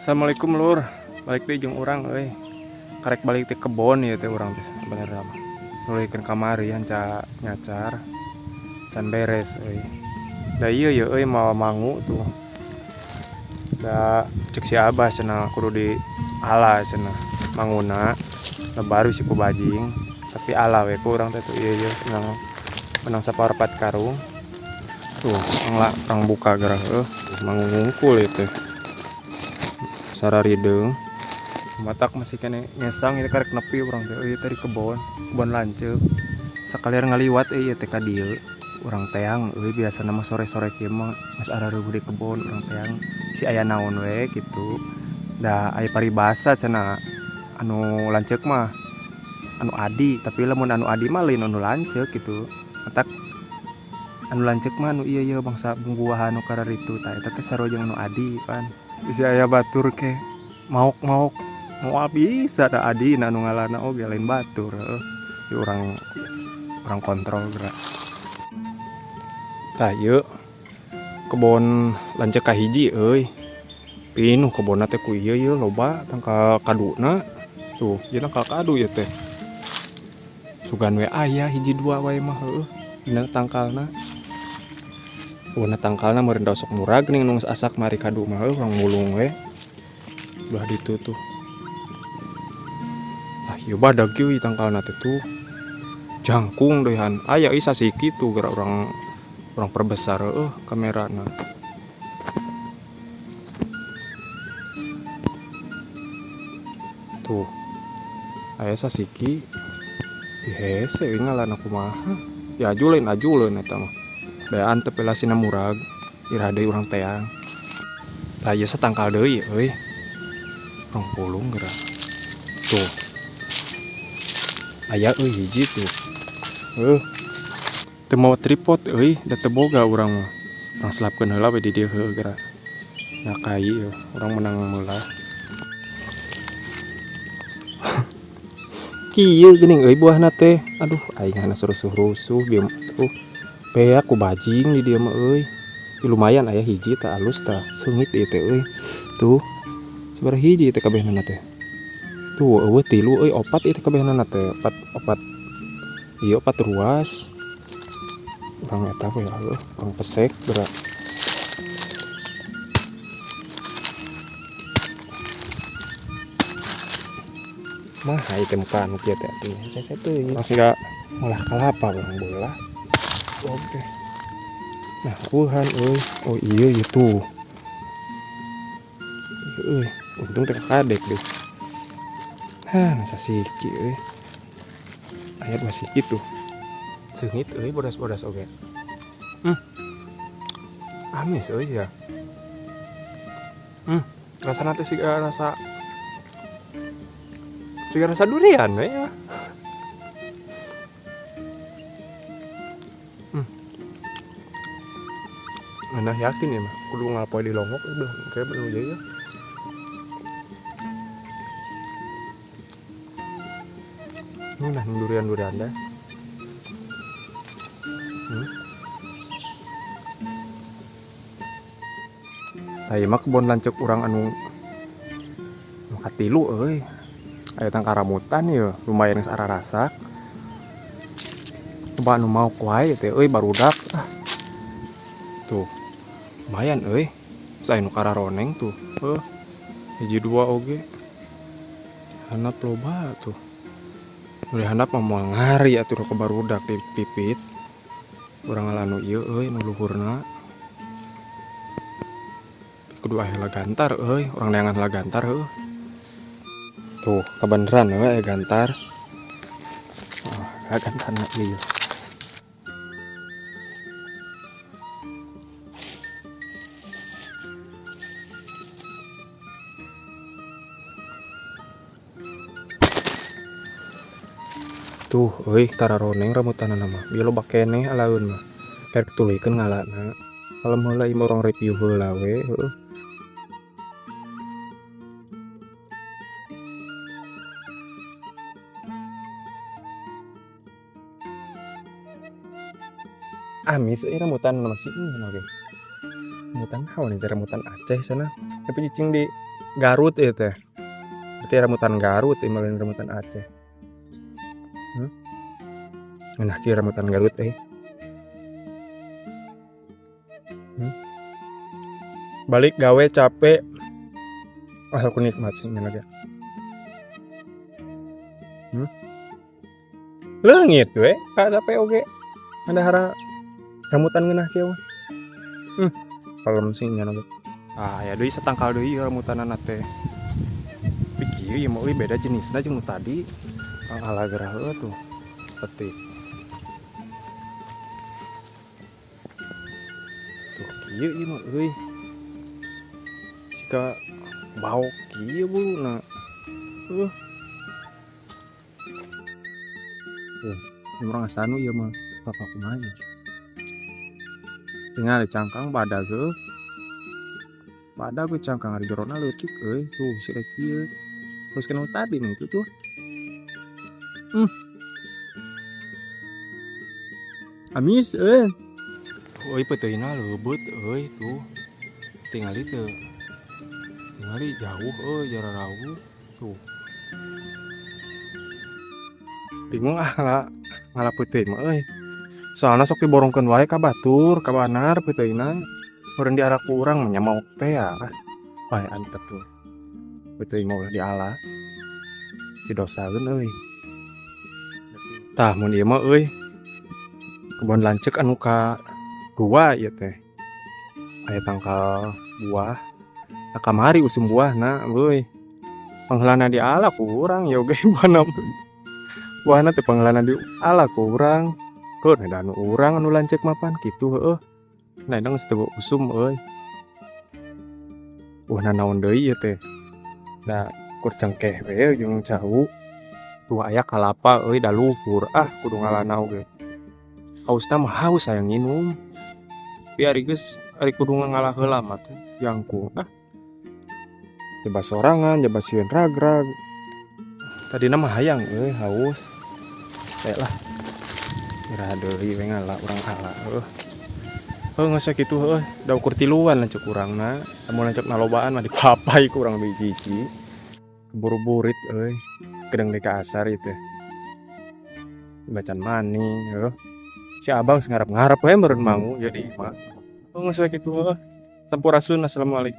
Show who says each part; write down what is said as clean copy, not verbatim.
Speaker 1: Assalamualaikum lur, balik deui jeung urang euy. Karek balik ti kebon ieu teh urang teh sebenarnya mah. Nuluykeun kamari hanca nyacar. Can beres euy. Da ieu ye euy mawa mangu tuh. Da cek si Abah cenah kudu di ala cenah manguna. Da baru si ku bajing, tapi ala we ku urang teh tuh ieu ye menang saparpat karung. Tuh, urang buka gerah heuh, mangu ngungkul ieu teh. Sararideung matak masih kene ngesang ieu karek nepi urang teh euy teh di kebon, kebon lanceuk. Sakalian ngaliwat euy ieu teh ka dieu. Urang teang euy biasana mah sore-sore kieu mah geus arareueuh di kebon urang teang si aya naon we kitu. Da aya paribasa cenah anu lanceuk mah anu adi, tapi lamun anu adi mah lain anu lanceuk kitu. Matak anu lanceuk mah anu ieu ye bangsa bungbuahan anu kararitu tah eta teh sarua jeung anu adi pan. Bisi aya batur ke maok-maok moal bisa da adi na anu ngalana oge lain batur heuh. Ieu urang kontrol geura. Tah ieu kebon lanceuk kahiji euy. Pinuh kebonna teh ku ieu ye loba tangkal kaduna. Tuh, ieu tangkal kadu ieu teh. Sugan we aya hiji dua wae mah heueuh dina tangkalna. Warna tangkalna meureun da sok murag geuning nu geus asak mari kadu mah heueuh urang mulung we. Belah ditu tuh. Ah ieu badag ieu tangkalna teh tuh. Jangkung deui han. Aya euy sasiki tuh geura urang perbesar heueuh kamerana. Tuh. Aya sasiki. Ih hese euy ngalana kumaha. Ya aju lain aju lain eta mah. Bea antep we lasina murag, iraha deui urang teang. Tah ieu satangkal deui euy. Urang pulung geura. Tuh. Aya euy hiji tuh. Heuh. Teu mawa tripod euy, da teu boga urang mah. Urang selapkeun heula we di dieu heueuh geura. Nah kai ieu urang menang meulah. Kieu geuning euy buahna teh. Aduh aing hana rusuh-rusuh bieu tuh. Beak ku bajing di dieu mah euy. Ih, lumayan aya hiji tah alus tah seungit ieu teh euy. Tuh. Sabaraha hiji teh kabehanana teh. Tuh eueuh tilu euy opat ieu teh kabehanana teh. Opat opat. Ieu opat ruas. Urang eta we lah heueuh, urang pesek geura. Mah ieu teh muka anu kieu teh atuh. Sese teuing. Masih ga molah kalapa urang bola. Oke. Nah, wuhan euy. Oh iya ieu tuh. Ieu euy, untung teh kakadek deh. Hah, masa siki euy. Aya dua siki tuh. Seungit euy bodas-bodas oge. Amis euy ya. Rasana teh siga rasa durian we ya. Nah yakin ya mah kudu ngalapoe di longok ya belah kayak bener aja ya. Nah durian-durian dah. Tah ieu mah kebon lanceuk urang anu katilu euy. Aya tangkal rambutan ieu lumayan geus ararasak. Coba anu maok wae teh euy barudak. Ah. Tuh. Lumayan euy. Saya nu kararoneng tuh. Heuh. Hiji dua oge. Handap loba tuh. Nu di handap mah moal ngari atuh ka barudak di pipit. Urang ngalanu ieu euy nu luhurna. Kudu aya heula gantar euy, urang neangan heula gantar heueuh. Tuh, kabeneran we aya gantar. Oh, aya gantarna ieu. Tuh euy kararoneng rambutanana mah. Bieu loba keneh alaeun mah. Rek tuluykeun ngalana. Kalem heula ieu mah urang review heula we heueuh. Amis euy rambutan masih ini oge. Rambutan naon ieu teh rambutan Aceh sana. Tapi cicing di Garut ieu teh. Berarti rambutan Garut ieu mah lain rambutan Aceh. Nah kieu rambutan Garut euy. Balik gawe capek. Ah aku nikmat sih nya ge. Leungit we ka capek oge. Ada rambutan ngeunah kieu mah. Kalem sih nya ge. Ah ya deui satangkal deui rambutanana teh. Tapi kieu ieu mah euy beda jenisna jeung nu tadi. Kang ala gerah heueuh tuh. Petik. Tuh kieu ieu mah euy. Sika bau kieu buluna. Tuh, ini urang asanu ieu mah papa kumaha ieu. Tinggal cangkang badag heueuh. Badag we cangkang ari jorona leutik euy. Tuh si rek kieu. Terus kena tadi nih itu tuh. Amis euy. Euy peuteuyna leubeut euy tuh. Tingali teu. Tingali jauh euy jararauh tuh. Bingung ah ngala peuteuy mah euy. Soalna sok diborongkeun wae ka batur, ka banar peuteuyna. Meureun diarak ku urang mah nya maok teh ya. Bae antep tuh. Peuteuy mah ulah diala. Didosaeun euy. Tah mun ieu mah euy. Kebon lanceuk anu ka 2 ieu teh. Aya tangkal buah. Tah kamari usum buahna euy. Pangheulana diala ku urang ya oge buahna. Buahna teh pangheulana diala ku urang. Heuh da anu urang anu lanceuk mah pan kitu heueuh. Nah geus teu usum euy. Buahna naon deui ieu teh. Da kur cengkeh we jeung cau. Tuh aya kalapa euy da luhur ah kudu ngalana oge. Hausna mah haus hayang nginum. Tapi ari geus ari kudu ngalah heula mah tuh jangkung ah. Jaba sorangan, jaba sieun ragrag. Tadina mah hayang euy haus. Bae lah. Iraha deui we ngala urang ala heueuh. Heuh geus we kitu heueuh, da ukur tiluan lanceuk urangna. Lamun lanceuk nalobaan mah dipapai ku urang biji-hiji. Keburu-burit euy. Gedeng deui ka asar ieu teh. Bacan maning heueuh. Si abang geus ngarep-ngarep we meureun mangu jadi mah. Heuh geus we kitu heueuh. Sampurasun, assalamualaikum.